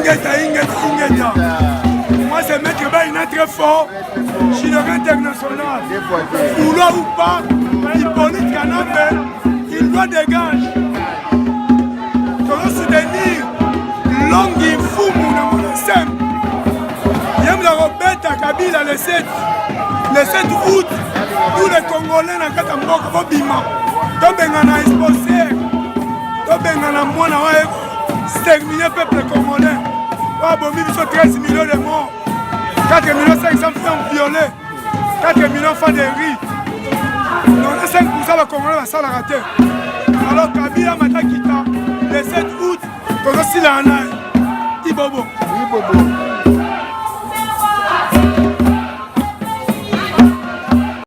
Ingeta, ingeta, ingeta. Moi, c'est Maître Baïna très fort. Chinois international. Vouloir ou pas, Hippolyte Kanambe, il doit dégage. Tozo soutenir Longi Mfumu na Monasem. Ye moto akobeta Kabila le 7 le 7 août. Tous les Congolais na kati ya mboka bobima, tobengana exposer, tobengana mwana wa exterminer peuple congolais oyo abomi biso 13 millions de morts, 4 millions 500 femmes violées, 4 millions femmes de riz, 95 % bacongolais basalaka te. Alors Kabila matakita le 7 août, tozosilana na ye ibobo.